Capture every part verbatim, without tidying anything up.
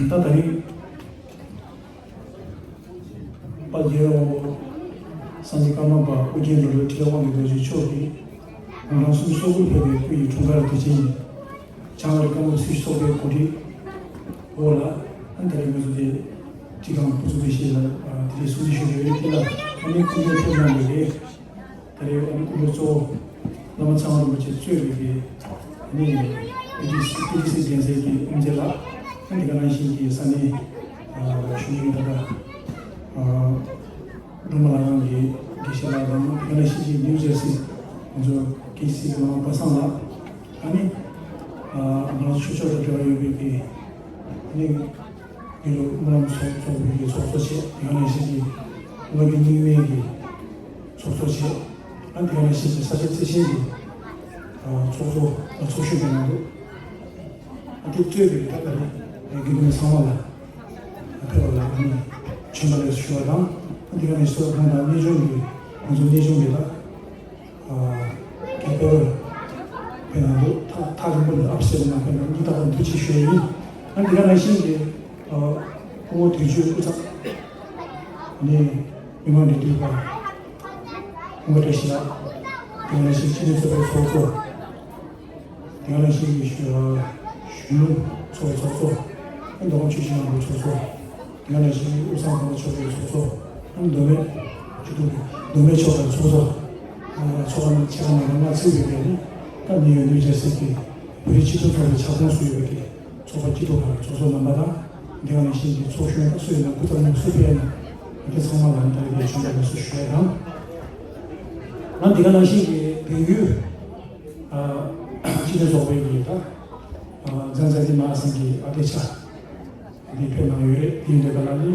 ད་ད་རིང་དཔལ་རྒྱལ་བ་སངས་རྒྱས་ཀརྨ་པ་ཨོ་རྒྱན་རིན་པོ་ཆེ་དབང་གི་རྡོ་རྗེ་མཆོག་གིས་ང་རང་གསུམ་སོ་དགུར་ཕེབས་པའི་སྐུ་ཡི་འཁྲུངས་སྐར་དུས་ཆེན་ཡིན། བྱང་རི་ཀརྨ་སྲིད་ཞུ་ཚོགས་པའི་གོ་སྒྲིག་འོག་ལ་ཨ་ནི་ད་རེས་ང་ཚོ་དེ་སྒྲིག་ཁང་བུ་ཚུགས་པའི་ཞིག་ལ་དེ་རིང་སྲུང་བརྩི་ཞུ་གི་ཡོད། དེ་ལ་ཨ་ནི་སྐུ་མགྲོན་ཕེབས་གནང་བའི་རེད། ད་རེས་ཨ་ནི་སྐུ་མགྲོན་གཙོ་བོ་བླ་མ་ཚེ་དབང་རིན་པོ་ཆེ་གཙོས་པའི་གི་ཨ་ནི་པི་ཊི་སི་པི་ཊི་སི་འགན་འཛིན་གྱི་དབུ་མཛད་ལགས། ཨ་ནི་དེ་ག་ནང་བཞིན་གྱི་ས་གནས་གཞོན་ནུ་ད་ལྟ་སྒྲོལ་མ་ལྷ་ཁང་གི་དགེ་བཤེས་ལགས་དང་དེ་ག་ནང་བཞིན་གྱི་ནིའུ་ཇར་སི་ང་ཚོ་ཀེ་ཇི་སི་གི་བླ་མ་པ་སངས་ལགས། ཨ་ནི་ང་རང་ཚོ་ཆོས་ཕྱོགས་དང་འབྲེལ་བ་ཡོད་པའི་གི་ཨ་ནི་དགེ་ལུགས་སྨོན་ལམ་ཚོགས་ཚོགས་པའི་གི་ཚོགས་གཙོ་བྱས། དེ་ག་ནང་བཞིན་གྱི་བླ་བརྒྱུད་རྙིང་མའི་གི་ཚོགས་གཙོ་བྱས། ཨ་དེ་ག་ནང་བཞིན་གྱི་ས་སྐྱ་རྩེ་ཆེན་གྱི་ཚོགས་གཙོ་ཚོགས་གཞོན་པའི་ནང་དུ་ཨ་དེ་གཙོས་པའི་ད་ལྟ་རེ་དགེ་འདུན་ཚང་མ་ལ་ཕེབས་པ་ལ་ཨ་ནི་བྱོན་པ་ལེགས་སོ་ཞུ་བ་དང་། ཨ་དེ་ག་ནང་བཞིན་གསོལ་ཁང་དང་གནས་ཆུང་གི་ང་ཚོ་གནས་ཆུང་གི་ལ་ཨ་རྒྱ་བོད་བོད་ནང་དུ་ཐག་ཐག་རིང་པོ་ནས་ཨ་ཕྱི་ནང་ཕེབས་ནས་སྙིང་ཐག་པ་ནས་ཐུགས་རྗེ་ཆེ་ཞུ་ཡ་ཡིན། ཨ་དེ་ག་ནང་བཞིན་གྱི་ཨ་སྐུ་ངོ་དོན་གཅོད་སྐུ་ཚབ་ནས་མི་མང་འབྲེལ་མཐུད་པ་སྐུ་ངོ་བཀྲ་ཤིས་ལགས། དེ་ག་ནང་བཞིན་སྤྱི་མཐུན་ཚོགས་པའི་ཚོགས་གཙོ། དེ་ག་ནང་བཞིན་གྱི་གཞོན་ནུ་ཚོགས་པའི་ཚོགས་གཙོ། མདོ་ཁམས་ཆུ་བཞི་སྒང་དྲུག་ཚོགས་གཙོ། དེ་ག་ནང་བཞིན་གྱི་དབུས་གཙང་གངས་ལྷོ་ཕྱོགས་ཀྱི་ཚོགས་གཙོ། མདོ་སྨད་ཆུ་གཏོང་གི་མདོ་སྨད་ཕྱོགས་དང་ཚོགས་གཙོ། ཚོགས་ཁང་ནང་ཆེ་ཁག་ནང་ལ་ཚུད་པའི་གི་ནི་ད་ནིའུ་ཡོག་ནིའུ་ཇར་སི་གི་བོད་རིགས་སྤྱི་མཐུན་ཚོགས་པའི་ཁྱབ་ཁོངས་སུ་ཡོད་པའི་གི་ཚོགས་པ་སྐྱིད་སྡུག་ཁག་གི་ཚོགས་གཙོ་རྣམ་པ་དང་། དེ་ག་ནང་བཞིན་གྱི་ཚོགས་གཞོན་སུ་ཡིན་ན་སྐུ་ཚབ་ནས་སུ་ཕེབས་ན་དེ་ཚང་མ་ལ་ནི་ད་རེས་བྱོན་པ་ལེགས་སོ་ཞུ་ཡ་དང་། ང་དེ་ག་ནང་བཞིན་གྱི་བལ་ཡུལ་སྤྱི་མཐུན་ཚོགས་པའི་གི་ད་ཛན་ཛ་ཏི་མ་ཧཱ་སང་གི་ཨ་དེ་ཆ་འདི་ཕེབས་གནང་ཡོད་རེད། དེ་འདྲ་ག་ལ་ནི་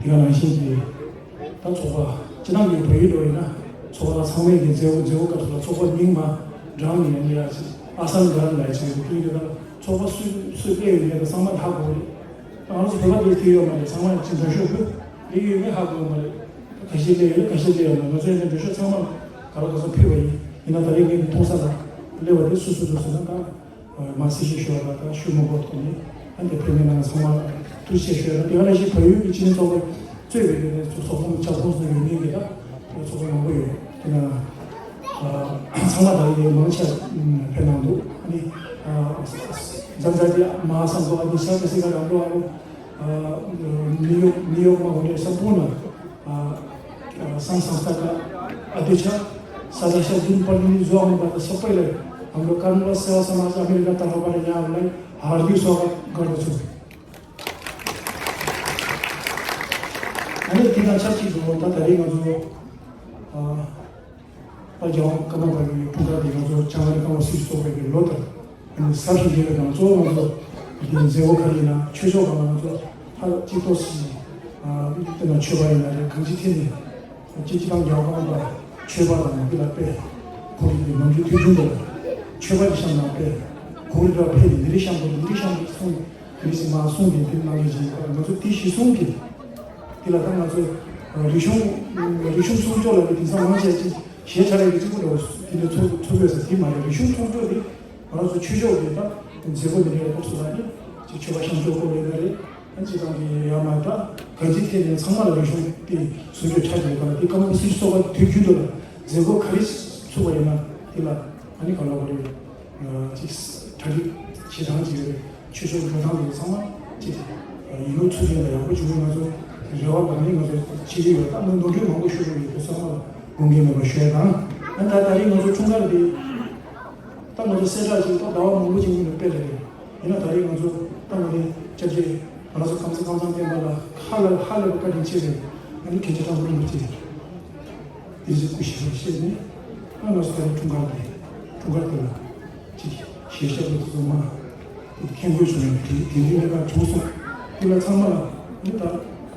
དེ་ག་ནང་བཞིན་གྱི་ད་ཚོགས་པ་སྤྱི་བཏང་གི་བལ་ཡུལ་འགྲོ་ཡིན་ན་ཚོགས་པ་ཚང་མའི་གི་མཛད་སྒོ་མཛད་སྒོ་སྐབས་སུ་ལ་ཚོགས་པ་མིང་མ་འདྲ་མི་ཡང་ཡ་ཅིག་ཨ་སང་ག་ར་ལ་ཅིག་དེ་འདྲ་ག་ལ་ཚོགས་པ་སུ་སུ་སླེབས་ཡོད་མེད་ཚང་མ་ཧ་གོ་རེད། ང་རང་ཚོ་བོད་པ་དེ་ཐུག་ཡོད་མ་རེད། ཚང་མ་ཅིག་འདྲ་ཤོག་བུ་ལེགས་ཡོད་མེད་ཧ་གོ་མ་རེད། ཁ་ཤས་སླེབས་ཡོད་ཁ་ཤས་སླེབས་ཡོད་མ་རེད། ང་ཚོ་ཡིན་ན་འདྲ་ཤོག་ཚང་མ་ག་ལ་ག་ས་ཕུལ་བ་ཡིན། ཡིན་ན་ད་རེས་ངས་མཐོང་ས་ལ་སླེབས་པ་དེ་སུ་སུ་འདུག་ཟེར་ན་ད། མ་སྲིད་ཞེས་ཞུ་བ་དང་ཞུ་མ་དགོས་ཐོག་ནས་ཨ་འདི་ཕེབས་མཁན་རྣམས་ཚང་མ་ཐུགས་རྗེ་ཆེ་ཞུ་ཡ་དང་། དེ་ག་ནང་བཞིན་བལ་ཡུལ་གྱི་སྤྱི་མཐུན་ཚོགས་པ་གཙོས་པའི་གི་ཚོགས་ཚོགས་ཁོངས་ཁྱབ་ཁོངས་སུ་ཡོད་མཁན་གྱི་ད་ཚོགས་པ་མང་པོ་ཡོད། དེ་ན་ཚང་མ་ད་ལྟ་མང་ཆེ་ཕེབས་གནང་འདུག་ཨ་ནི་ཛ་ཛ་ཏི་མ་ཧཱ་སང་གྷོ་ཨ་ནི་ཤར་ཏི་སི་ག་རང་ལོ་ཨ་ནི་ནིའུ་ཡོག་ནིའུ་ཡོག་མ་འོ་འདྲ་ས་པོ་ན། संस्था का अध्यक्ष सदस्य जुन प्रतिनिधि जो आउनुभएको सबैलाई हाम्रो कर्मवश सेवा समाज अमेरिका तर्फबाट यहाँहरूलाई हार्दिक स्वागत गर्दछु। अनि तिनीहरू छ चिज हो त धेरै गर्छु। अ, अझ कमा पनि ठुलो दिन जो चाँडै कमा सिस हो गयो लो त अनि साथी दिएर गाउँछ म जो दिन जेव खरिन छोसो गाउँछ। हर चित्तो सी अ, तेना छोबाइन रे खंची थिने चिचिराङ ग्याउ गाउँदा छोबार न बिला पे खोरी नम्जी थुजुन दला छोबार दिसम न पे खोरी र पे निरिसम निरिसम सुन निरिसम सुन दिन दिन नम्जी जी म जो तिसी सुन कि तिला त म जो रिसुम रिसुम सुन चोला दिन सम मान्छे चाहिँ शेछाडा कि चाहिँ कुरो तिले छु छु बेस ति मारे रिसुम सुन चोला ང་རང་ཚོ་ཆོས་ཕྱོགས་ཀྱི་ད་མཛད་སྒོ་འདི་འདྲའི་སྐབས་སུ་ལ་ནི་ཅིག་ཆོས་པ་ཤམ་ཆོས་སྐོར་ལས་ཀ་རེད། ཨ་ཅིག་དང་གི་ཡ་མ་ད་ག་ཅིག་ཐད་ནས་ཚང་མ་ལ་རིག་གཞུང་དེ་སྲུང་སྐྱོབ་ཆ་རྒྱུ་དང་དེ་སྐབས་སྲིད་ཚོགས་པ་དུས་རྒྱུན་དུ་ལ་མཛད་སྒོ་ག་རེ་ཚུགས་པ་ཡིན་ན་དེ་ལ་ཨ་ནི་ག་ལ་བ་རེད། ཅིག་གྲ་སྒྲིག་བྱེད་སྟངས་ཅིག་རེད། ཆོས་ཕྱོགས་འགྲོ་སྟངས་དེ་ཚང་མ་ཅིག་ཡིན་ལུགས་ཚུལ་ལྡན་ལ་ཡག་པོ་བྱུང་བའི་ང་ཚོ་རེ་བ་དང་ནི་ང་ཚོ་བྱེད་ཀྱི་ཡོད། ད་ནི་ནོར་འཁྲུལ་མང་པོ་ཤོར་གྱི་ཡོད་དེ་ཚང་མ་ལ་དགོངས་འགལ་མེད་པ་ཞུ་ཡ་དང་། ཨ་ད་ད་རེས་ང་ཚོ་འཁྲུངས་སྐར་དེ། ད་ང་ཚོ་གསལ་བསྒྲགས་ཅིག་ད་ཟླ་བ་མང་པོ་ཅིག་སྔོན་ལ་སྤེལ་ལེ་རེད། ཡིན་ན་ད་རེས་ང་ཚོ་ད་ང་རེ་སྐྱབས་རྗེ་ང་རང་ཚོ་ཁམས་ཚན་ཁམས་ཚང་བསྟན་པ་ལ་ཧ་ལས་ཧ་ལས་པ་བཀའ་དྲིན་ཆེ་རེད། ང་ནི་མཁན་ཆེན་ཁྲ་འགྲོ་མི་ཅིག་དེ་ཚོ་སྐུ་ཞིག་བཤད་ནས་ང་ང་ཚོ་ད་རེས་འཁྲུངས་སྐར་དེ་འཁྲུངས་སྐར་དེ་ལ་ཅིག་ཞལ་བཞག་པ་དེ་ཚོ་མ་དེ་མཁན་དགོས་བྱུང་ཡང་དེ་དེ་འདྲའི་གནས་སྟངས་བྱུང་སོང་། དེ་ལ་ཚང་མ་ལ་ནི་ད་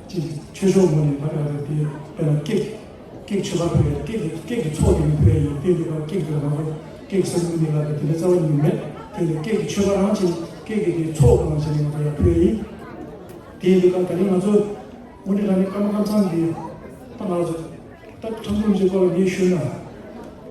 ཅིག་ཆོས་ཕྱོགས་ངོས་ནས་ད་ག་རེ་དེ་དཔེར་ན་ཀེག་ཀེག་མཆོད་པ་ཕུལ་ཡ་ཀེག་གི་ཀེག་གི་ཚོགས་དེ་ནི་ཕུལ་ཡ་ཡིན། དེ་འདི་ག་ཀེག་དེ་ང་ཚོ་ཀེག་སེར་མོ་ནི་ལ་དེ་དེ་ལས་རྩ་བ་ཉིད་མེད། དེ་ནི་ཀེག་གི་མཆོད་པ་རང་བྱས་ནས་ཀེག་གི་དེ་ཚོགས་གང་བྱས་ནས་ང་ཚོ་ཡ་ཕུལ་ཡ་ཡིན། དེ་འདི་ག་ད་ནི་ང་ཚོ་དངོས་གནས་ད་ནི་ཀརྨ་ཀམ་ཚང་གི་ད་ང་ཚོ་ད་ཁྲང་ཁྲུང་གི་སྐོར་ལ་ངས་ཞུས་ན་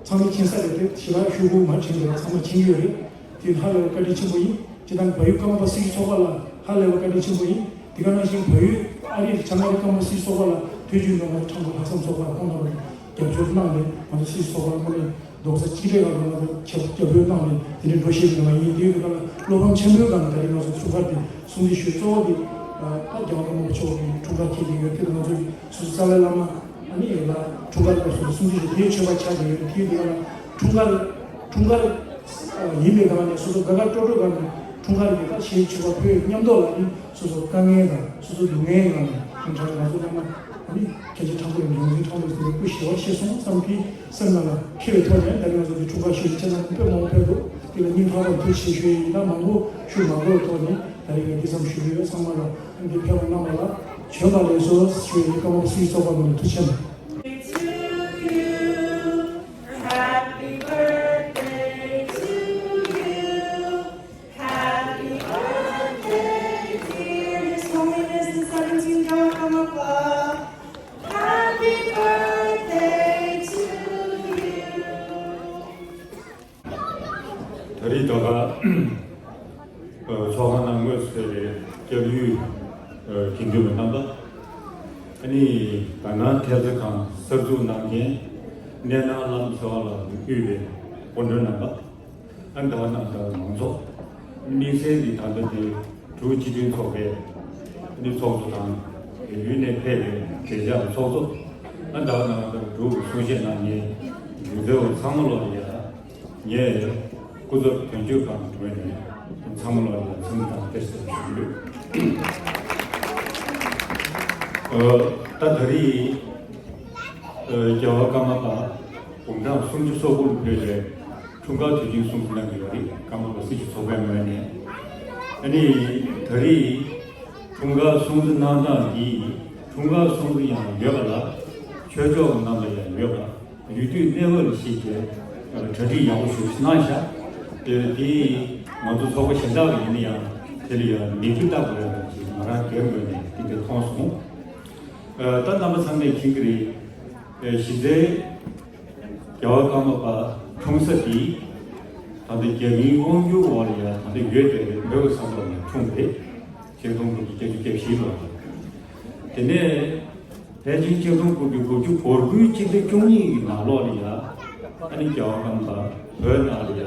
ཚང་མས་མཁྱེན་ས་རེད་དེ་ཞེ་དྲག་ཞུ་དགོས་མ་མཁྱེན་རེད། ཚང་མས་མཁྱེན་གྱི་ཡོད་རེད། དེ་ཧ་ལས་པ་བཀའ་དྲིན་ཆེན་པོ་ཡིན། སྤྱིར་བཏང་བལ་ཡུལ་ཀརྨ་པ་སྲིད་ཞུ་ཚོགས་པ་ལ་ཧ་ལས་པ་བཀའ་དྲིན་ཆེན་པོ་ཡིན། དེ་ག་ནང་བཞིན་བལ་ཡུལ་ཨ་རིའི་བྱང་ཨ་རི་ཀརྨ་པ་སྲིད་ཞུ་ཚོགས་པ་ལ་དུས་རྒྱུན་དུ་ང་ཚོ་ཁྲང་ཁྲུང་ལྷག་བསམ་ཚོགས་པ་ཁོང་རྣམ་པ་རྒྱབ་སྐྱོར་གནང་ནས་ང་ཚོ་སྲིད་ཞུ་ཚོགས་པ་དངོས་གནས་ རྡོག་རྩ་གཅིག་སྒྲིལ་ངང་ང་ཚོ་ཁྱབ་རྒྱབ་སྐྱོར་གནང་ནས་དེ་འདྲའི་འགྲོ་བཞིན་ཡོད་པ་ཡིན། དེའི་སྐབས་ལ་བློ་ཕམ་ཆེན་པོའི་སྒང་ནས་ད་རེས་ང་ཚོ་འཁྲུངས་སྐར་དེ་སྲུང་བརྩི་ཞུ་གཙོ་བོ་དེ་ད་རྒྱལ་བ་ཀརྨ་པ་མཆོག་གི་འཁྲུངས་སྐར་འཁེལ་གྱི་ཡོད། དེ་ལ་ང་ཚོ་གི་སོ་སོ་རྩ་བའི་བླ་མ་ཨ་ནི་ཡོད་ལ་འཁྲུངས་སྐར་སྐབས་སུ་སྲུང་བརྩི་ཞུ་དེའི་མཆོད་པ་ཆགས་ཀྱི་ཡོད། དེའི་སྐབས་ལ་འཁྲུངས་སྐར་འཁྲུངས་སྐར་ཡིན་པའི་སྒང་ནས་སོ་སོ་དགའ་དགའ་སྤྲོ་སྤྲོ་སྒང་ནས་འཁྲུངས་སྐར་གྱི་ད་ཆེའི་མཆོད་པ་ཕུལ། མཉམ་དུ་ལ་ནི་སོ་སོ་དཀའ་ངལ་དང་སོ་སོ་སྡུག་བསྔལ་ཡོད་ན་ཡང་དྲག་ང་ཚོ་ཚང་མ་ཨ་ནི་སྐད་ཆ་ཕྲང་པོ་ཡང་འབྱུང་འཛིན་ཕྲང་པོ་ཟེར་བའི་སྐུ་ཞི་བར་གཤེགས་སོང་བསམ་གྱི་སེམས་ནང་ལ་འཁེལ་བའི་ཐོག་ནས་ད་རེས་ང་ཚོ་འདི་འཁྲུངས་སྐར་ཞུ་ཡི་ཁྱེད་རྣམས་དཔེ་མང་པོ་ཕེབས་འདུག་དེ་ལ་སྙིང་ཐག་པ་ནས་ཐུགས་རྗེ་ཆེ་ཞུ་ཡི་ཡིན། ད་མང་པོ་ཞུ་མ་དགོས་པའི་ཐོག་ནས་ད་རེས་ངས་འདི་ཙམ་ཞུ་གི་ཡོད། ཚང་མ་ལ་ཨ་ནི་འདི་ཕེབས་པ་རྣམས་ལ་བྱོན་པ་ལེགས་སོ་ཞུ་ཡི་ཡིན། ཀརྨ་པ་སྲིད་སྤྱི་ཚོགས་པ་རྣམས་ལ་ཐུགས་རྗེ་ཆེ་གནང་། Happy birthday to you. Happy birthday, dear His Holiness the seventeenth Dalai Lama. Happy birthday to you. ད་རེས་ད་ག་ཚོགས་ཁང་ནང་དངོས་སུ་ཕེབས་པའི་སྐྱབས་ཡུལ་དགེ་འདུན་པ་རྣམ་པ། ཨ་ནི་དགའ་སྣང་ཐེབས་རྩ་ཁང་གསར་འཛུགས་གནང་མཁན་གནས་སྣང་བླ་མ་ཚེ་དབང་ལགས་ཀྱིས་དབུས་པའི་སྐུ་མགྲོན་རྣམ་པ། ཨ་ནི་ད་ག་ནང་ལྟར་མང་ཚོགས། དམིགས་བསལ་གྱིས་ད་ལྟ་དེ་འབྲུག་སྤྱི་མཐུན་ཚོགས་པའི་ཨ་ནི་ཚོགས་གཙོ་དང་། བལ་ཡུལ་ནས་ཕེབས་པའི་མཛད་བྱ་ཚོགས་གཙོ། ཨ་ནི་ད་ག་ནང་ལྟར་འབྲུག་གི་གསུང་བཤད་གནང་མཁན་སྒྱུ་རྩལ་བ་ཚང་མ་ལོག་ལ་ཡ། ངས་སྐུ་ཚབ་དོན་གཅོད་ཁང་གི་ངོས་ནས་ཚང་མ་ལ་ཡང་འཚམས་འདྲི་དང་བཀྲ་ཤིས་བདེ་ལེགས་ཞུ་གི་ཡོད། ཨ་ད་ད་རེས་ཨ་རྒྱལ་བ་ཀརྨ་པ་དགུང་གྲངས་སུམ་ཅུ་སོ་དགུ་ལ་ཕེབས་པའི་འཁྲུངས་སྐར་དུས་ཆེན་སྲུང་བརྩི་གནང་གི་ཡོད་རེད། ཀརྨ་པ་སྲིད་སྤྱི་ཚོགས་པའི་ངོས་ནས། ཨ་ནི་ད་རེས་འཁྲུངས་སྐར་སྲུང་བརྩི་གནང་སྟངས་འདི་འཁྲུངས་སྐར་སྲུང་བརྩི་ཡང་ཡོད་པ་ལ་ཆོས་ཕྱོགས་རྣམས་ལ་ཡང་ཡོད་པ། ཡུལ་དུས་གནས་བབ་ལ་གཞིགས་བྱས་གྲ་སྒྲིག་ཡག་པོ་ཞིག་གནང་ཤག་དེ་དེ་ང་ཚོ་ཚོགས་པ་གཞན་དག་ལ་ཡིན་ན་ཡང་དེ་ལ་ཡང་མིག་དཔེ་ལྟ་དགོས་ཡག་ཅིག་ང་རང་སྒེར་ངོས་ནས་དེ་འདྲ་མཐོང་སོང་། ད་རྣམ་པ་ཚང་མས་མཁྱེན་གྱི་རེད། གཞི་རྩའི་རྒྱལ་བ་ཀརྨ་པ་འཁྲུངས་ས་དེ་ད་ལྟ་རྒྱ་མིའི་དབང་སྒྱུར་འོག་ལ་ཡང་ད་ལྟ་ཡོད་བསྡད་པའི་བོད་ཀྱི་ས་ཐོག་ནས་འཁྲུངས་པ་རེད། ཆིག་སྟོང་དགུ་བརྒྱ་བརྒྱད་ཅུ་གྱ་བཞི་ལོར། དེ་ནས་ཕལ་ཆེར་ཆིག་སྟོང་དགུ་བརྒྱ་དགུ་བཅུ་གོ་དགུའི་སྤྱི་ཟླ་བཅུ་གཉིས་ཀྱི་ནང་ལོགས་ལ་ཡ། ཨ་ནི་རྒྱལ་བ་ཀརྨ་པ་བོད་ནང་ལ་ཡ་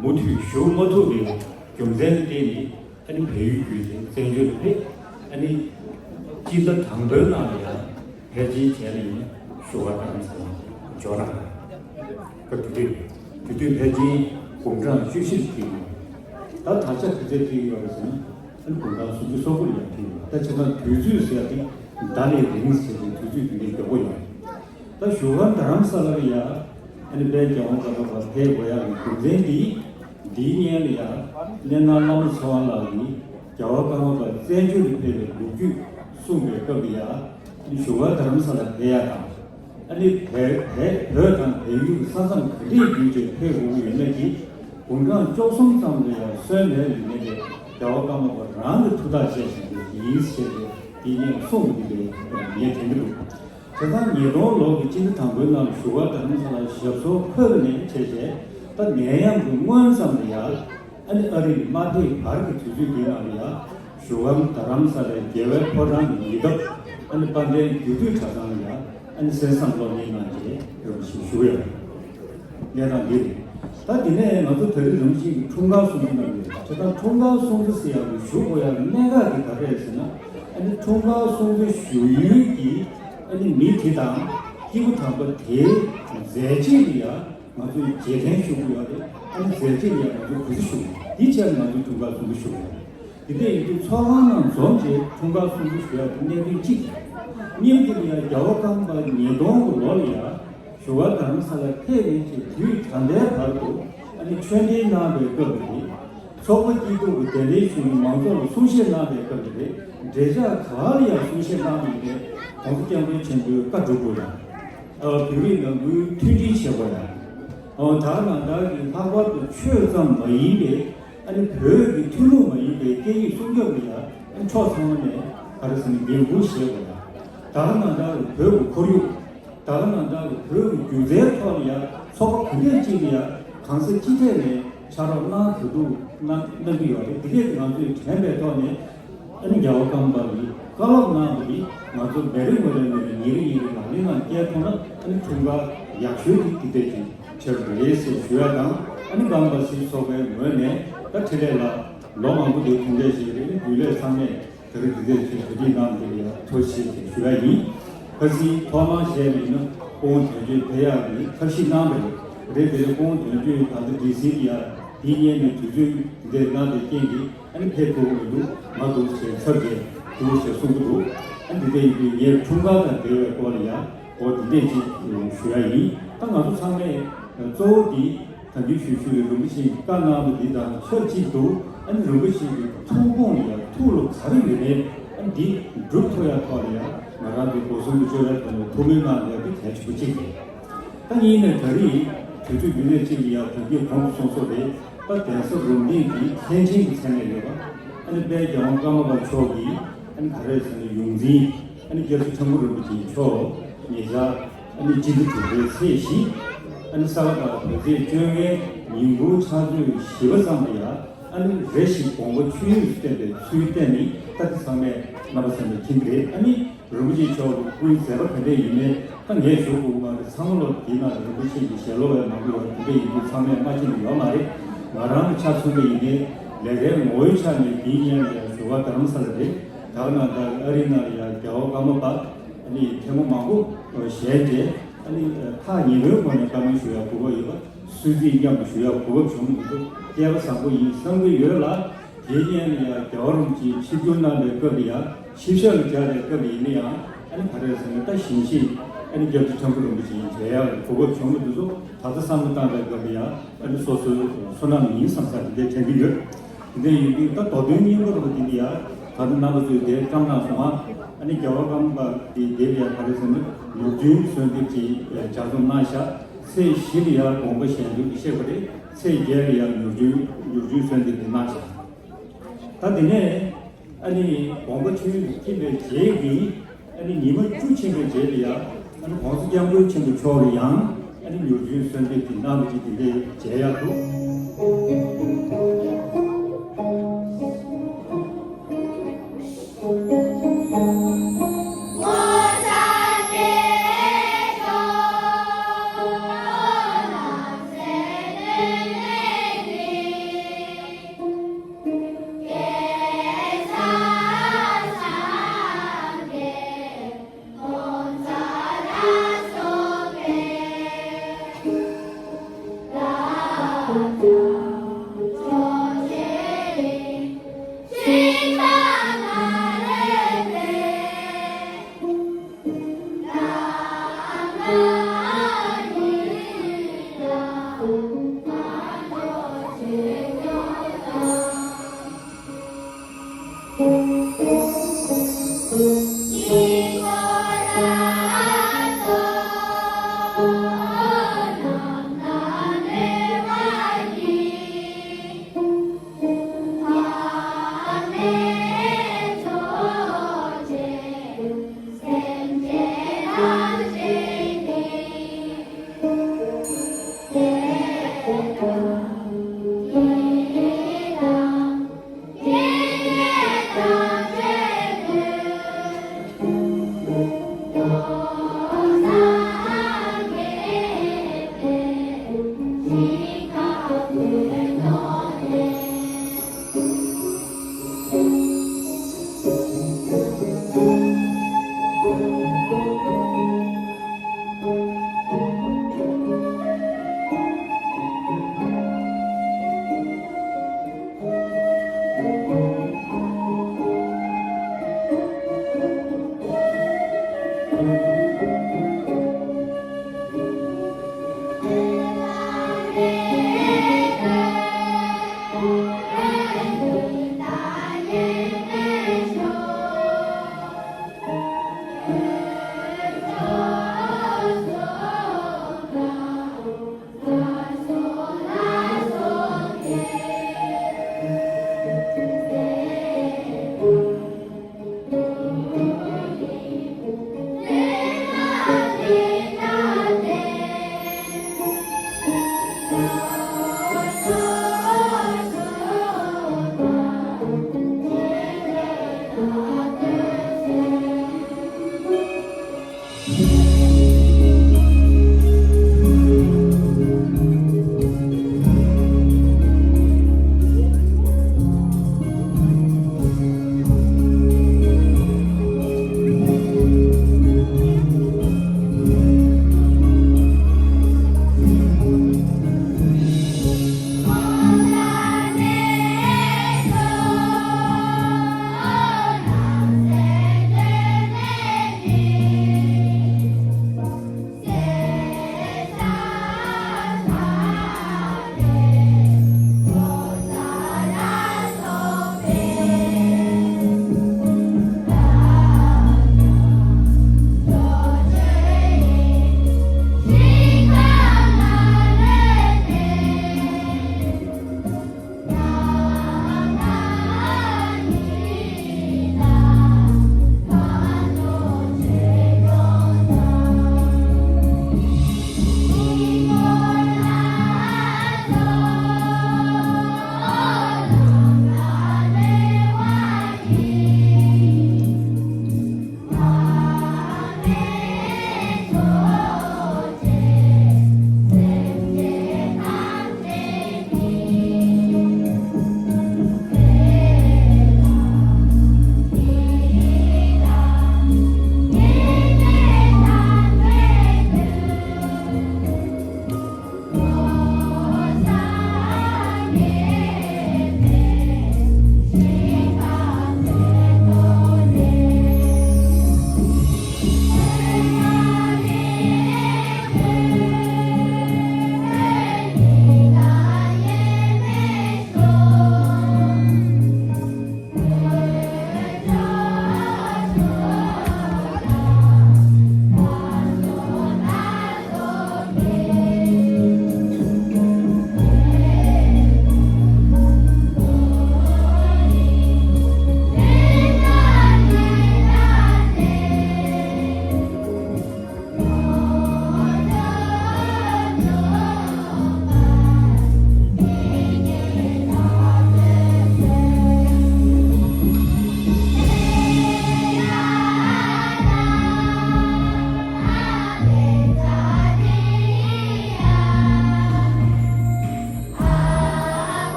མུ་མཐུད་བཞུགས་མ་ཐུབ་པའི་རྒྱུ་མཚན་ལ་བརྟེན་ནས་ཨ་ནི་བལ་ཡུལ་བརྒྱུད་དེ་བཙན་བྱོལ་དུ་ཕེབས། ཨ་ནི་སྤྱི་ཟླ་དང་པོའི་ནང་ལ་ཡ་ཕལ་ཆེར་བྱས་ན་ཡིན་ན་བཞུགས་སྒར་རྡ་རམ་ས་ལ་འབྱོར་གནང་། སྐབས་དེ་དུས་དེ་དུས་ཕལ་ཆེར་དགུང་གྲངས་བཅུ་བཞི་ལ་ཕེབས་ཡོད། ད་ད་ཆ་ག་ཚོད་ཕེབས་ཡོད་རེད་ཟེར་ན། ཨ་ནི་དགུང་གྲངས་སུམ་ཅུ་སོ་དགུ་ལ་ཡང་ཕེབས་ཡོད། ད་བྱས་ཙང་དུས་ཚོད་ཟེར་ཡ་དེ་ཟླ་ནས་རིང་ཟེར་ཏེ་དུས་ཚོད་དེ་འདྲའི་མགྱོགས་པོ་ཡོང་། ད་བཞུགས་སྒར་རྡ་རམ་ས་ལ་ལ་ཡ། ཨ་ནི་དཔལ་རྒྱལ་དབང་ཀརྨ་པ་ཕེབས་དགོས་ཡག་གི་རྒྱུ་མཚན་འདི། འདིའི་སྔོན་ལ་ཡ། གནས་སྣང་བླ་མ་ཚེ་དབང་ལགས་ཀྱིས་རྒྱལ་བ་ཀརྨ་པ་བཙན་བྱོལ་དུ་ཕེབས་པའི་ལོ་རྒྱུས་གསུངས་པའི་སྐབས་ལ་ཡ། ཨ་ནི་བཞུགས་སྒར་རྡ་རམ་ས་ལ་ཕེབས་ཡག་དང་། ཨ་ནི་བལ་བལ་བོད་དང་བལ་ཡུལ་གྱི་ས་མཚམས་ག་འདྲས་བརྒྱུད་བྱས་ཕེབས་དགོས་ཀྱི་ཡོད་མེད་ཀྱི་དགུང་གྲངས་བཅུ་གསུམ་ཙམ་ལ་ཡང་སོན་མེད་ཡོད་མེད་དེ་རྒྱལ་བ་ཀརྨ་པ་རང་གིས་ཐུགས་ཐག་བཅད་བཞིན་པའི་ཡིན་ཞེས་པའི་དེ་ཉིད་གསུངས་པ་འདི་ལས་ངས་དྲན་གྱི་འདུག་དེ་ལྟར་ཉིས་སྟོང་ལོ་གི་སྤྱི་ཟླ་དང་པོའི་ནང་ལ་བཞུགས་སྒར་རྡ་རམ་ས་ལར་ཞབས་སོར་འཁོད་ནས་བྱས་རྗེས་ད་ནད་ཡམས་ཀྱི་སྔོན་ཙམ་ལ་ཡང་། ཨ་ནི་ཨ་རི་མ་ཕེབས་བར་གྱི་དུས་ཚོད་འདི་ནང་ལ་ཡང་བཞུགས་སྒར་རྡ་རམ་ས་ལའི་རྒྱལ་བའི་ཕོ་བྲང་གི་ཉེ་འདབས་ཨ་ནི་དཔལ་ལྡན་རྒྱུད་སྟོད་གྲྭ་ཚང་ལ་ཡང་ཨ་ནི་གསན་བསམ་སློབ་གཉེར་གནང་རྗེས་རིམ་བཞིན་བཞུགས་ཡོད། གནས་སྟངས་འདི་རེད། ད་དེ་ནས་ང་ཚོ་ད་རེས་རིམ་བཞིན་གྱི་འཁྲུངས་སྐར་སྲུང་བརྩི་གནང་ཡོད། བྱས་ཙང་འཁྲུངས་སྐར་སྲུང་བརྩི་ཟེར་ཡག་གི་ཞུ་དགོས་ཡག་གི་གནད་འགག་དེ་ག་རེ་རེད་ཟེར་ན། ཨ་ནི་འཁྲུངས་སྐར་སྲུང་བརྩི་ཞུ་ཡུལ་གྱི་ཨ་ནི་མི་དེ་དང་སྐྱེས་བུ་དམ་པ་དེའི་མཛད་རྗེས་ལ་ཡང་ང་ཚོས་རྗེས་དྲན་ཞུ་དགོས་ཡོད་རེད། ཨ་ནི་མཛད་རྗེས་ལ་ཡང་ང་ཚོས་གུས་བརྩི་ཞུ་དགོས། འདི་བྱས་ནས་ང་ཚོས་འཁྲུངས་སྐར་སྲུང་བརྩི་ཞུ་དགོས་ཡོད་རེད། དེ་འདྲ་ཡིན་དུས་ཚོགས་ཁང་ནང་འཛོམས་རྗེས་འཁྲུངས་སྐར་སྲུང་བརྩི་ཞུ་ཡག་དེ་གནད་དོན་གཅིག་རེད། གཉིས་པ་དེ་ལ་ཡང་རྒྱལ་བ་ཀརྨ་པ་ཉིས་སྟོང་གི་ལོ་ལ་ཡང་བཞུགས་སྒར་རྡ་རམ་ས་ལར་ཕེབས་ནས་ཀྱི་དུས་ད་ལྟའི་བར་དུ་ཨ་ནི་ཆོས་འབྲེལ་གནང་བའི་སྐབས་དེ་རེད། ཚོགས་པ་སྐྱིད་སྡུག་གི་གདན་འདྲེན་ཞུ་མཁན་མང་ཚོགས་ལ་གསུང་བཤད་གནང་བའི་སྐབས་དེ་རེད། འབྲེལ་ཆགས་ག་ལ་ཡང་གསུང་བཤད་གནང་མི་འདྲ་གོང་ས་སྐྱབས་མགོན་ཆེན་པོའི་བཀའ་སྒྲུབ་དགོས་ཡ། ཨ་བོད་རིགས་ནང་ཁུལ་མཐུན་སྒྲིལ་བྱེད་དགོས་ཡ། ཨོ་ད་ག་ནང་བཞིན་གྱི་ལྷག་པར་དུ་ཆོས་ཙམ་མ་ཡིན་པའི་ཨ་ནི་བོད་ཀྱི་ཐུན་མོང་མ་ཡིན་པའི་སྐད་ཡིག་སྲུང་སྐྱོབ་ལ་ཡང་ཨ་ནི་ཕྱོགས་ཚང་མ་ནས་ག་རེ་ཟེར་ན་འགན་འཁུར་བཞེས་དགོས་ཡ། ད་ག་ནང་བཞིན་གྱི་བོད་ཀྱི་ཁོར་ཡུག་ད་ག་ནང་བཞིན་གྱི་བོད་ཀྱི་སྒྱུ་རྩལ་ཐོག་ལ་ཡང་ཚོགས་པ་ག་འདྲས་ཅིག་ལ་ཡང་གང་ས་ཅི་ཐད་ནས་ཕྱག་རོགས་གནང་དགོས་འདུག་གནང་གནང་གི་ཡོད་རེད། དེ་གས་ང་ཚོས་དྲན་པའི་ཐོག་ནས། ཨ་ནི་རྒྱལ་བ་ཀརྨ་པ་གིས་བཀའ་སློབ་གནང་བ་འདི་ང་ཚོ་མི་རེ་ངོ་རེ་ངོ་རེ་ཉིན་རེ་ཉིན་རེ་ལག་ལེན་ནང་བསྐྱལ་ཐུབ་ན་ཨ་ནི་འཁྲུངས་སྐར་ཡག་ཤོས་དེ་དེ་འདྲ་ཅིག་ ཆེར་རེད་ཟེར་ཞུ་ཡ་དང་། ཨ་ནི་ཀརྨ་པ་སྲིད་ཚོགས་པའི་ངོས་ནས་ད་འཕྲིན་ལས་ལ་ལོ་མང་པོ་དེ་གྲུབ་འབྲས་ཞིག་རེད། རྒྱུན་ལས་ཚང་མས་ད་རེས་འདི་འདྲས་ཀྱི་གོ་སྒྲིག་གནང་འདི་ལ་ཡང་ཐུགས་རྗེ་ཆེ་ཞུ་ཡ་ཡིན། ཁ་སང་ཐོག་མར་བཤད་པ་ཡིན་ན་སྐུ་ངོ་དོན་གཅོད་ཕེབས་ཡག་གི་ཐབས་ཤེས་གནང་བ་རེད། རེད་དེ་སྐུ་ངོ་དོན་གཅོད་ད་ལྟ་ཌི་སི་གི་ཡ་དེའི་སྔོན་ནས་དུས་ཚོད་འདི་འདྲས་གནང་བའི་རྐྱེན་གྱིས་ཨ་ནི་ཕེབས་ཐུབ་ཀྱི་མི་འདུག་མ་འདུག་ཟེར་ཚབ་བྱས་འདུག་ཟེར་གསུང་གི་འདུག་ཨ་འདི་འདྲ་ཡིན་དུས་ངས་འཁྲུངས་སྐར་དང་འབྲེལ་བའི་སྐོར་ལ་ཡང་འོ་འདི་འདྲས་ཅིག་ཞུ་ཡ་ཡིན། ད་ང་ཚོ་ཚང་མས་གཙོ་བོ་འདི་ད་གིན་ཞུ་ཞུ་བའི་རིན་པོ་ཆེས་བཀའ་གནང་བ་འདི་དང་ཆབས་ཅིག་ཏུ་ཨ་ནི་རིན་པོ་ཆེ་གི་ཐུགས་དགོངས་ལ་ཡང་ཐུགས་ལ་ག་རེ་ཡོད་མེད་ཨ་ནི་འདི་སྒྲུབ་ཐུབ་ཡ་ཐོག་ལ་ཡང་ང་རང་གི་སྒོ་གསུམ་གྱི་སྤྱོད་པའི་ཐོག་ནས་ཐུགས་སྨོན་གནང་ཡ་འདི་གལ་ཆེན་པོ་གཅིག་རེད། ད་ཡིན་ནའི་ད་རེས་དུས་ཚོད་འདི་ནས་གཅིག་ཡ་ད་གིན་གོང་དུ་གསུངས་སོང་རེད། ད་གདན་ས་རུམ་གདན་གྱི་མཁན་ཆེན་གྱི་མཚན་གནས་ཡོད་པ། ཨ་ནི་དཔལ་རྒྱལ་དབང་ཀརྨ་པ་མཆོག་གིས་ཨ་ནི་ག་རེ་ཟེར་ན་ཡོངས་འཛིན་ཨ་ནི་སྐྱབས་རྗེ་ཁྲ་འགུ་རིན་པོ་ཆེ་མཆོག་ཉེ་ཆར་ཨ་ནི་སྤྱི་ཟླ་དྲུག་པའི་ཚེས་བཞི་ཨ་ནི་ས་ག་ཟླ་བ་བོད་ཚེས་བཅོ་ལྔའི་ཉིན་གུང་ཕྱག་ཚོད་བཞི་པ་ཙམ་ལ་ཡ་ཨ་ནི་རེ་ཞིག་དགོངས་པ་ཆོས་དབྱིངས་སུ་བསྟན་པའི་ཚུལ་བསྟན་ནི་ད་དེ་ཚང་མས་རྣམ་པ་ཚང་མས་མཁྱེན་གྱི་རེད། ཨ་ནི། རིན་པོ་ཆེ་མཆོག་གི་སྐུའི་མཛད་པ་ག་འདྲས་ཡིན་མིན་ད་ངས་ཞུ་དགོས་མ་རེད། ཚང་མ་ལོ་འདི་ན་རིན་པོ་ཆེ་གི་ཞལ་སློབ་བས་མང་པོ་ཡོད་དེ་འདྲས་ཡིན་དུས་ཚང་མས་མ་མཁྱེན་ནི་ཡོད་མ་རེད། ང་རང་གི་ཆ་མཚོན་པ་ཡིན་ནའི་ལས་ཀའི་ངོ་བོའི་ཆ་ནས་འདིའི་སྔོན་ལ་ཡང་བཞུགས་སྒར་རྡ་རམ་ས་ལ་རེད། ད་ག་ནང་ལྟར་ཨ་རི་ནང་ལ་ཡང་རྒྱལ་བ་ཀརྨ་པ་ཨ་ནི་ཐེངས་མ་མང་པོ་ཞལ་མཇལ། ཨ་ནི་ཐག་ཉེ་པོའི་སྒོ་ནས་བཀའ་མོལ་ཞུ་ཡག་གོ་སྐབས་ཡོད་པ། གསོལ་ཚིགས་མཉམ་དུ་ཞུ་ཡག་གོ་སྐབས་བྱུང་མི་འདུག་སྐལ་བ་བཟང་པོ་ཡིན་བསམ་གྱི་ཡོད་ལ། དེའི་སྔོན་ལ་ཡང་རྒྱལ་བ་རིན་པོ་ཆེའི་ཆིབས་བསྒྱུར་གནང་བའི་སྐབས་ལ་ཡང་ཆིབས་ཞབས་ལ་བཅར་བའི་སྐབས་ལ་ཡིན་ན་ཡང་ཨ་ནི་ག་རེ་ཟེར་ན་ད་ཞིང་གཤེགས་ཨ་ནི་སྐྱབས་རྗེ་ཁྲ་འགུ་རིན་པོ་ཆེ་ཡིན་མཇལ་ཡག་གི་གོ་སྐབས་བྱུང་མི་འདུག་སོ། ད་ལྟ་བསམ་བློ་བཏང་བའི་སྐབས་ལ་ཡང་ཨ་ནི་སོ་སོའི་བསོད་ནམས་ཡིན་བསམ་ས་དེ་འདྲ་དྲན་གྱི་ཡོད། དེ་འདྲ་ཡིན་དུས་ད་མདོ་དོན་སྙིང་པོ་རུ་འདི་འདི་ཡང་ད་ལྟ་རྣམ་པ་ཚོས་དེ་བཀྲམ་གནང་སོང་ང་། ཨ་ནི་རྒྱལ་བ་ཀརྨ་པ་འདི་དེབ་ཡང་ག་རེ་ཟེར་ན་ལོ་རྒྱུས་གསོལ་འདེབས་ཀྱི་ལྗགས་རྩོམ་གནང་ཤག་ཚེས་བཞི་ལ་ཡང་དགོངས་པ་ཞལ་འདོན་གྱི་བཤད་པ་རེད། ཚེས་བརྒྱད་ལ་ཡང་མྱུར་བྱོན་མྱུར་བྱོན་གསོལ་འདེབས་འདི་གནང་ཤག་ད་དེ་ནས་ཨ་ནི་དགོངས་པ་ཆོས་ཀྱི་ཁྱིམ་པའི་རྗེས་ཀྱི་ཨ་ནི་ཉི་མ་བཅུ་ཕྱིན་པའི་རྗེས་ལ་ཡང་ཨ་ནི་༸གོང་ས་༸སྐྱབས་མགོན་ཆེན་པོ་མཆོག་ལ་ཡང་ཨ་ནི་མྱུར་བྱོན་གསོལ་འདེབས་ཀྱི་གནང་བ་ཅིག་དེ་འདྲའི་མཇལ་ཡག་འདུག